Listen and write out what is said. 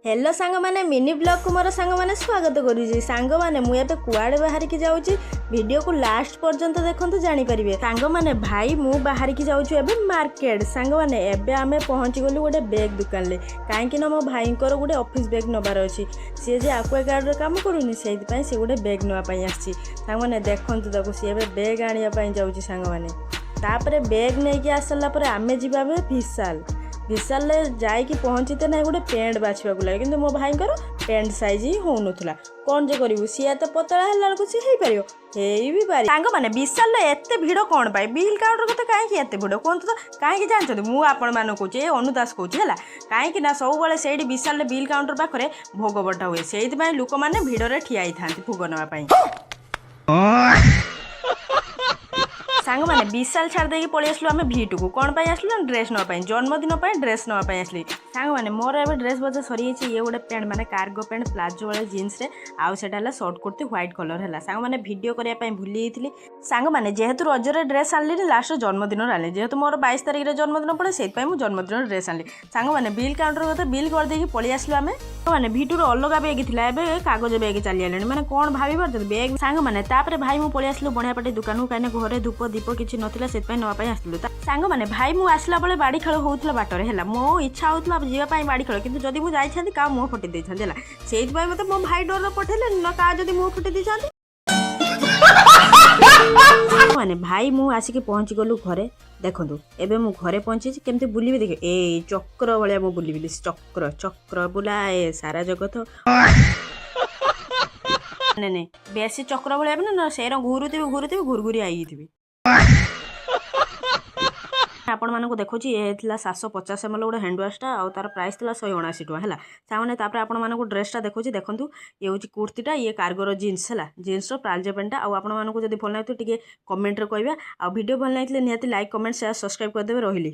Hello ସାଙ୍ଗମାନେ, mini ବ୍ଲଗ୍କୁ ମୋର ସାଙ୍ଗମାନେ ସ୍ୱାଗତ କରୁଛି। ସାଙ୍ଗମାନେ, ମୁଁ ଏବେ କୁଆଡ଼େ ବାହାରିକି ଯାଉଛି, ଭିଡ଼ିଓକୁ ଲାଷ୍ଟ ପର୍ଯ୍ୟନ୍ତ ଦେଖନ୍ତୁ, ଜାଣିପାରିବେ। ସାଙ୍ଗମାନେ, ଭାଇ ମୁଁ ବାହାରିକି ଯାଉଛୁ ଏବେ ମାର୍କେଟ। ସାଙ୍ଗମାନେ, ଏବେ ଆମେ ପହଞ୍ଚିଗଲୁ ଗୋଟେ ବ୍ୟାଗ୍ ଦୋକାନରେ, କାହିଁକି ନା ମୋ ଭାଇଙ୍କର ଗୋଟେ ଅଫିସ୍ ବ୍ୟାଗ୍ ନେବାର ଅଛି। ସିଏ ଯେ ଆକ୍ୱାଗାର୍ଡ଼ରେ କାମ କରୁନି, ସେଇଥିପାଇଁ ସେ ଗୋଟେ ବ୍ୟାଗ୍ ନେବା ପାଇଁ ଆସିଛି। ସାଙ୍ଗମାନେ, ଦେଖନ୍ତୁ ତାକୁ, ସିଏ ଏବେ ବ୍ୟାଗ୍ ଆଣିବା ପାଇଁ ଯାଉଛି। ସାଙ୍ଗମାନେ, ତାପରେ ବ୍ୟାଗ୍ ନେଇକି ଆସିସାରିଲା ପରେ ଆମେ ଯିବା ଏବେ ବିଶାଲ। ବିଶାଲରେ ଯାଇକି ପହଞ୍ଚିତେ ନାହିଁ, ଗୋଟେ ପ୍ୟାଣ୍ଟ ବାଛିବାକୁ ଲାଗେ। କିନ୍ତୁ ମୋ ଭାଇଙ୍କର ପ୍ୟାଣ୍ଟ ସାଇଜ୍ ହିଁ ହେଉନଥିଲା। କ'ଣ ଯେ କରିବୁ? ସିଏ ଏତେ ପତଳା ହେଲା ବେଳକୁ ସିଏ ହେଇପାରିବ? ହେଇ ବି ପାରିବ। ସାଙ୍ଗମାନେ, ବିଶାଲରେ ଏତେ ଭିଡ଼ କ'ଣ ପାଇଁ? ବିଲ୍ କାଉଣ୍ଟର କଥା କାହିଁକି ଏତେ ଭିଡ଼ କୁହନ୍ତୁ ତ? କାହିଁକି ଜାଣିଛନ୍ତି? ମୁଁ ଆପଣମାନଙ୍କୁ କହୁଛି, ଏ ଅନୁଦାସ କହୁଛି, ହେଲା। କାହିଁକି ନା ସବୁବେଳେ ସେଇଠି ବିଶାଲରେ ବିଲ୍ କାଉଣ୍ଟର ପାଖରେ ଭୋଗ ବଣ୍ଟା ହୁଏ। ସେଇଥିପାଇଁ ଲୋକମାନେ ଭିଡ଼ରେ ଠିଆ ହେଇଥାନ୍ତି ଭୋଗ ନେବା ପାଇଁ। ସାଙ୍ଗମାନେ, ବିଶାଲ ଛାଡ଼ି ଦେଇକି ପଳେଇ ଆସିଲୁ ଆମେ ଭିଟୁକୁ। କ'ଣ ପାଇଁ ଆସିଲୁ ନା ଡ୍ରେସ୍ ନେବା ପାଇଁ, ଜନ୍ମଦିନ ପାଇଁ ଡ୍ରେସ୍ ନେବା ପାଇଁ ଆସିଲି। ସାଙ୍ଗମାନେ, ମୋର ଏବେ ଡ୍ରେସ୍ ବଜା ସରିଯାଇଛି। ଇଏ ଗୋଟେ ପ୍ୟାଣ୍ଟ, ମାନେ କାର୍ଗୋ ପ୍ୟାଣ୍ଟ ପ୍ଲାଜୋ ଭଳିଆ ଜିନ୍ସରେ, ଆଉ ସେଟା ହେଲା ସର୍ଟ କୁର୍ତ୍ତି ହ୍ୱାଇଟ୍ କଲର୍, ହେଲା। ସାଙ୍ଗମାନେ, ଭିଡ଼ିଓ କରିବା ପାଇଁ ଭୁଲି ଯାଇଥିଲି। ସାଙ୍ଗମାନେ, ଯେହେତୁ ରଜରେ ଡ୍ରେସ୍ ଆଣିଲିନି, ଲାଷ୍ଟ ଜନ୍ମଦିନରେ ଆଣିଲି। ଯେହେତୁ ମୋର 22 ତାରିଖରେ ଜନ୍ମଦିନ ପଡ଼େ, ସେଇଥିପାଇଁ ମୁଁ ଜନ୍ମଦିନରେ ଡ୍ରେସ୍ ଆଣିଲି। ସାଙ୍ଗମାନେ, ବିଲ୍ କାଉଣ୍ଟର କଥା ବିଲ୍ କରିଦେଇକି ପଳେଇ ଆସିଲୁ ଆମେ। ସାଙ୍ଗମାନେ, ଭିଟୁର ଅଲଗା ବ୍ୟାଗ୍ ଥିଲା, ଏବେ କାଗଜ ବ୍ୟାଗ୍ ଚାଲିଗଲାଣି। ମାନେ କ'ଣ ଭାବି ପାରୁଛନ୍ତି ବ୍ୟାଗ୍? ସାଙ୍ଗମାନେ, ତାପରେ ଭାଇ ମୁଁ ପଳେଇ ଆସିଲୁ ବଣିଆପାଟି ଦୋକାନକୁ, କାହିଁକିନା ଘରେ ଧୂପ ଦୀପ କିଛି ନଥିଲା, ସେଥିପାଇଁ ନେବା ପାଇଁ ଆସିଥିଲୁ। ସାଙ୍ଗମାନେ, ଭାଇ ମୁଁ ଆସିଲା ବେଳେ ବାଡ଼ି ଖେଳ ହଉଥିଲା ବାଟରେ, ହେଲା। ମୋ ଇଚ୍ଛା ହଉଥିଲା ଯିବା ପାଇଁ ବାଡ଼ି ଖେଳ, କିନ୍ତୁ ଯଦି ମୁଁ ଯାଇଥାନ୍ତି, କାହା ମୁହଁ ଫଟେଇ ଦେଇଥାନ୍ତି, ହେଲା। ସେଇଥିପାଇଁ ମୋତେ ମୋ ଭାଇ ଡରରେ ପଠେଇଲେ ନା, କାହା ଯଦି ମୁହଁ ଫଟେଇ ଦେଇଥାନ୍ତି। ମାନେ ଭାଇ ମୁଁ ଆସିକି ପହଞ୍ଚି ଗଲୁ ଘରେ। ଦେଖନ୍ତୁ, ଏବେ ମୁଁ ଘରେ ପହଞ୍ଚିଛି, କେମିତି ବୁଲିବି ଦେଖିବେ। ଏଇ ଚକ୍ର ଭଳିଆ ମୁଁ ବୁଲିବି। ଚକ୍ର ଚକ୍ର ବୁଲାଏ ସାରା ଜଗତ। ନାଇଁ ନାଇଁ, ବେଶୀ ଚକ୍ର ଭଳିଆ ବି ନା, ସେଇର ଘୁରୁଥିବି ଘୁରୁଥିବି, ଘୁରି ଘୁରି ଆଇଥିବି। ଆପଣମାନଙ୍କୁ ଦେଖୁଛି, ଏ ଥିଲା 750 ଏମ୍ ଏଲ୍ ଗୋଟେ ହ୍ୟାଣ୍ଡ ୱାଶ୍ଟା, ଆଉ ତାର ପ୍ରାଇସ୍ ଥିଲା 179 ଟଙ୍କା, ହେଲା। ସାଙ୍ଗମାନେ, ତାପରେ ଆପଣମାନଙ୍କୁ ଡ୍ରେସ୍ଟା ଦେଖୁଛି, ଦେଖନ୍ତୁ। ଇଏ ହେଉଛି କୁର୍ତ୍ତୀଟା, ଇଏ କାର୍ଗୋର ଜିନ୍ସ, ହେଲା, ଜିନ୍ସର ପ୍ଲାଜୋ ପ୍ୟାଣ୍ଟଟା। ଆଉ ଆପଣମାନଙ୍କୁ ଯଦି ଭଲ ଲାଗିଥିବ, ଟିକେ କମେଣ୍ଟରେ କହିବେ। ଆଉ ଭିଡ଼ିଓ ଭଲ ଲାଗିଥିଲେ ନିହାତି ଲାଇକ୍, କମେଣ୍ଟ, ସେୟାର, ସବସ୍କ୍ରାଇବ୍ କରିଦେବେ। ରହିଲି।